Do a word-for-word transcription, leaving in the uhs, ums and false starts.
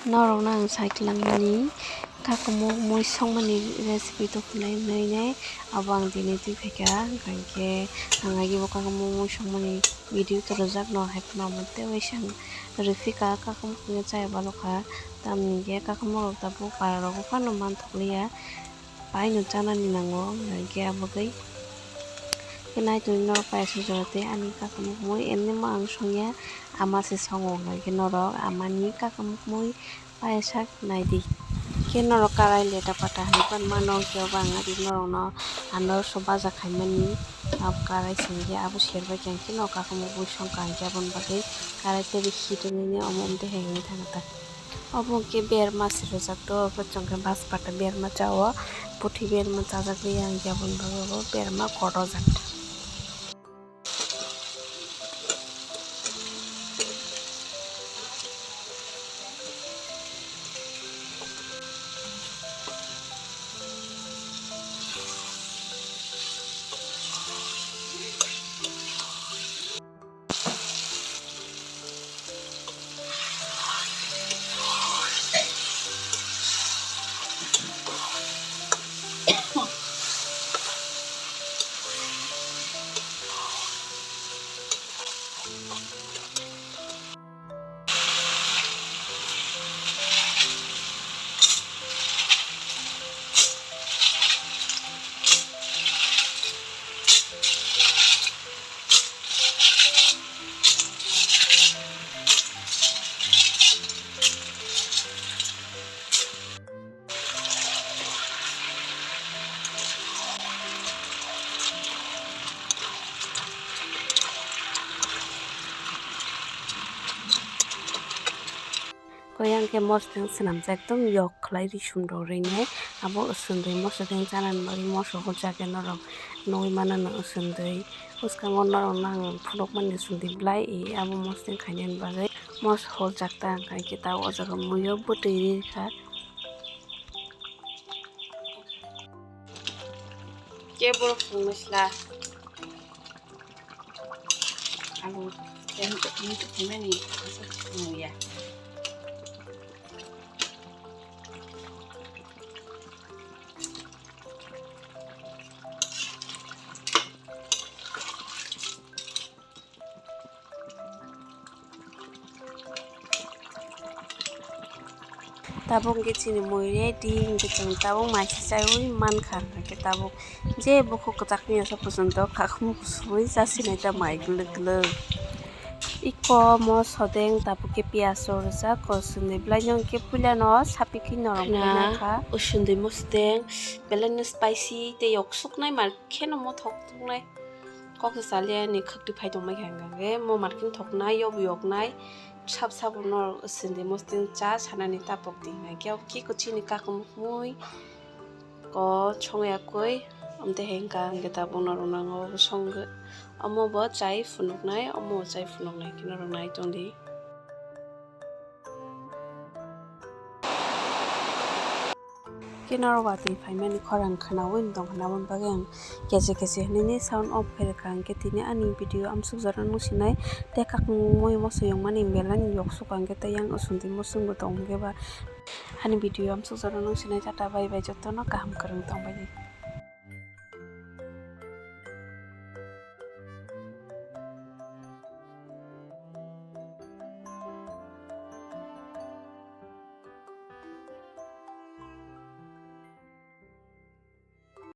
Norokno ang sai kwlangmani kakamuk mui songmani recipe tukhunai hwnwi nai abo ang tini twi phaikha, hwnkhe ang agi bo kakamuk mui songmani video torojak no hai phano omo tei waisa ang rwphika kakamuk hwnwi chaya balokha, tamni hwnkhe kakamuk rok tabuk para rogo phano manthokliya. Paino chanani nango, hwnkhe abogwi khe naitugwi norok paisa jora tei ani kakamuk mui, emnima ang songya, ama se songo, hwnkhe norok amani kakamuk mui paisa naidi. Khe norok karai leta pata hinwi panmano, khe obo ang adi norokno ano so baja khaimani, abo karai singkhe abo serbai khe ang khe norok kakamuk mui songkha, hwnkhe aboni bagwi karai teibo heat wngwi omo omtwi hai wngwi thangkha ta. Obo hwnkhe berma se rwjak tongo, obo chwng khe bas pata berma cha-o, puthi berma chajak liya, hwnkhe aboni bagwi obo berma kotor jak. Koi ang khe mosodeng swnamjak, ekdom yok khlai ri sumrok rinai. Abo swndwi mosodeng chanani bagwi moso hor jak khe norok nugwi mano, no swndwi bwskango norokno ang phunukmani swndwi belai abo mosodeng khainani bagwi moso hor jak ta, hwnkhe ta o jaga muiyo bwtwi ri kha. Khe borok phunuknai sla. Alu, yang itu gimana nih? Masa nunggu ya. Tabuk hwnkhe chini mui ready, hwnkhe chwng tabuk mai se chaiwi mankha, hwnkhe tabuk je bukhuk kwchak ni asa phuchunto kakhumuk swbui chasinai ta mai gwlwk gwlwk. Iko mosodeng tabuk khe piyaj rok rijak, kosonwi belai no hwnkhe puila no sapikhi norok na, belai no kha. Usundwi mosodeng belai no spicy tei yok suknai mar kheno mothok thoknai. Kok se chaliya ni khwktwi phai tongmai kha hwnkhe mo marking thoknai, yobu yoknai, sab sabo norok sindi mosting cha sanani tapok di hwnkhe kiko chini kakamuk mui ko songya koi, amte hengka hwnkhe tabuk norok nango songwi omo bo chai phunuknai, omo bo chai phunuknai khe norok nai tongdi. Khe norok watwi phaimani khorang khwnaui tong hwnna, aboni bagwi ang kese kese hwnwi sound off khe rwkha. Hwnkhe tini ani video amsuk jora nung sinai tei kakung mui moso yongmani belai ni yok suka, hwnkhe tei yang usung twi musung bo tong, hwnkhe ba ani video amsuk jora nung sinai. Tata bye bye, jotono kaham kwrwng tong bai di.